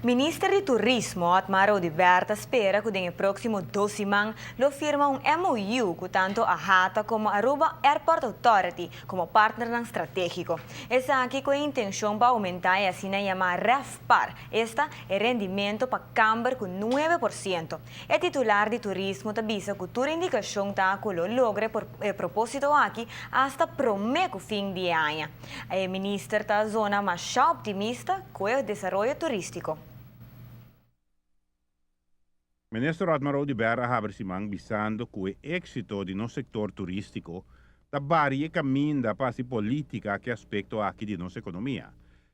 Minister di Turismo Otmar Oduber ta spera cu den e proximo 2 siman lo firma un MOU cu tanto AHATA como Aruba Airport Authority como partnernan strategico. Esaki cu e intencion pa aumenta e asina yama RevPAR, esta e rendimento pa camber cu 9%. E titular di turismo ta bisa cu tur indicacion ta cu lo logra e proposito aki hasta prome cu fin di aña. E minister ta zona mas optimista cu e desaroyo turistico. Minister Otmar Oduber a habri siman bisando cu e exito di nos sector turistico ta bari caminda pa politica cu e aspecto aki di nos economia.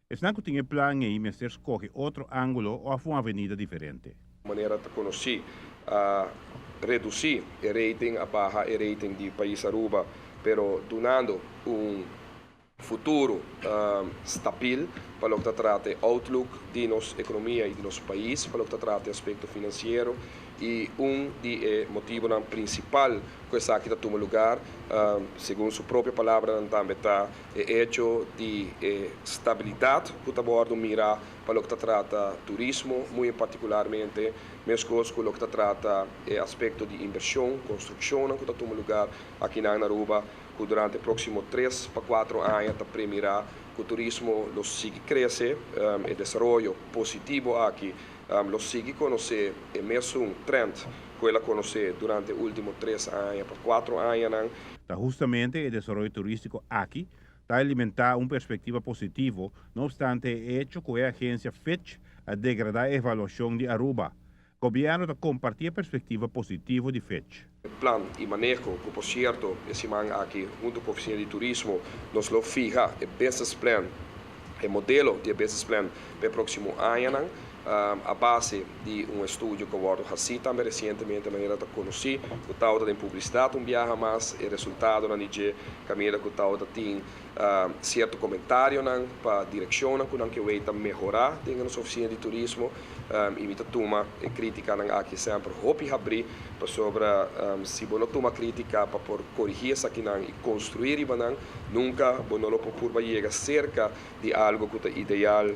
Esnan cu tin plan ey mester scoge otro angulo of un avenida diferente. Manera ta conoci a reduci e rating, a baha e rating di pais Aruba, pero dunando un futuro stabil pa loke ta trata outlook di nos economia y di nos pais, pa loke ta trata aspecto financiero. Y un di e motibonan principal cu esaki ta tuma lugar, segun su propio palabra tambe, ta e hecho di stabilidad cu ta wordo mira pa loke ta trata turismo, muy particularmente, mescos cu loke ta trata e aspecto di inversion, construccion cu ta tuma lugar aki na Aruba, cu durante e proximo 3 pa 4 aña ta premira cu turismo lo sigui crece, e desaroyo positivo aki lo sigui conoce e mesun trend cu el a conoce durante e ultimo 3 aña pa 4 aña. Ta hustamente e desaroyo turistico aki ta alimenta un perspectiva positivo, no obstante e hecho cu e agencia Fitch a degrada e evaluacion di Aruba. Gobierno ta comparti e perspectiva positivo di Fitch. Plan y maneho, cu por cierto, e siman aki, hunto cu Oficina di Turismo, nos lo fiha e business plan, e modelo di business plan pa e proximo aña, a base di un estudio cu a wordo haci tambe recientemente, manera ta conoci, cu tabata den publicidad un biaha mas, e resultado nan di caminda cu tabata tin cierto comentarionan pa direccion cu nan kier ta mehora den nos oficina di turismo, y mi ta tuma e criticanan aki semper hopi habri, pasobra si bo no tuma critica pa por corigi esakinan y construi riba nan, nunca bo no lo por yega cerca di algo cu ta ideal,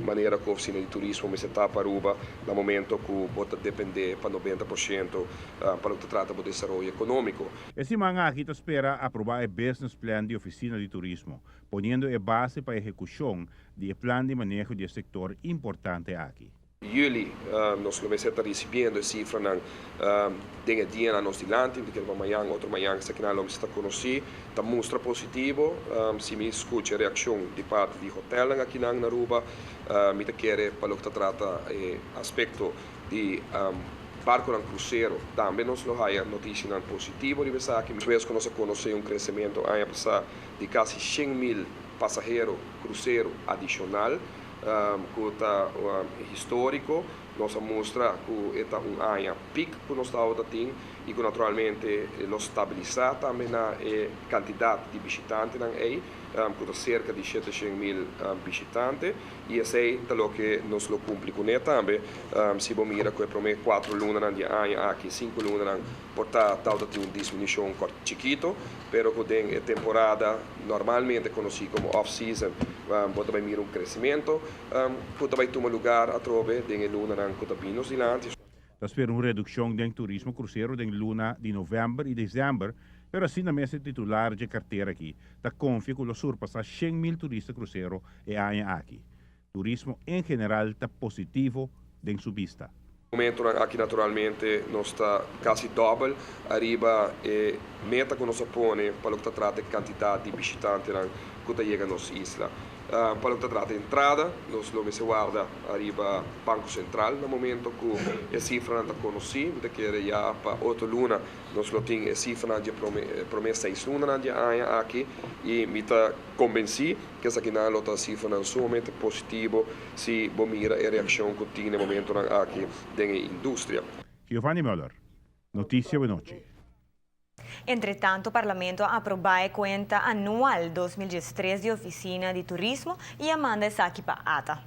manera cu oficina di turismo mester ta pa Aruba na momento cu bo ta depende pa 90% pa loke ta trata di desaroyo economico. E siman aki ta spera aproba e business plan di oficina di turismo, poniendo e base pa ehecucion di plan di maneho di sector importante aki. Juli nos lo ta recibiendo cifranan den dia nos dilanti, pasobra mañan, otro mañan, esaki nan lo ta conoci, ta mustra positivo. Si mi scucha reaccion di parti di hotel aki na Aruba, mi ta kere pa loke ta trata aspecto di barco crucero, tambe nos lo haya noticia positivo di esaki. Despues cu nos a conoce un crecemento aña pasa di casi 100 mil pasahero crucero adicional, cu ta historico, nos a mustra cu ta un aña peak cu nos tabata tin y cu naturalmente lo stabilisa tambe na e cantidad di bishitantenan ey, cu ta cerca di 700 mil bishitante, y esey ta loke nos lo cumpli cu ne tambe. Si bo mira cu e prome 4 luna di aña aki, 5 luna, por ta tin un disminucion chikito, pero cu den temporada normalmente conoci como off-season, bo ta mira un crecemento cu ta tuma lugar atrobe den luna cu ta bin nos dilanti. Ta spera un reduccion di turismo crucero den luna di november y december, pero asina mes e titular di cartera aki ta confia cu lo surpasa 100 mil turista crucero e aña aki. Turismo en general ta positivo den su bista. Momento aki naturalmente nos ta casi dobel ariba e meta cu nos a pone pa loke ta trata cantidad di bishitante cu ta yega nos isla. Pa loke ta trata entrada, nos lo mester warda ariba Banco Central na momento cu e cifra ta conoci, ta kere ya pa otro luna nos lo tin e cifra di prome 6 luna di aña aki, y mi ta convenci cu esaki nan lo ta cifra sumamente positivo si bo mira e reaccion cu tin na e momento aki den industria. Giovanni Müller, Noticia Nochi. Entretanto, Parlamento a aproba e cuenta anual 2013 di Oficina di Turismo y a manda esaki pa ATA.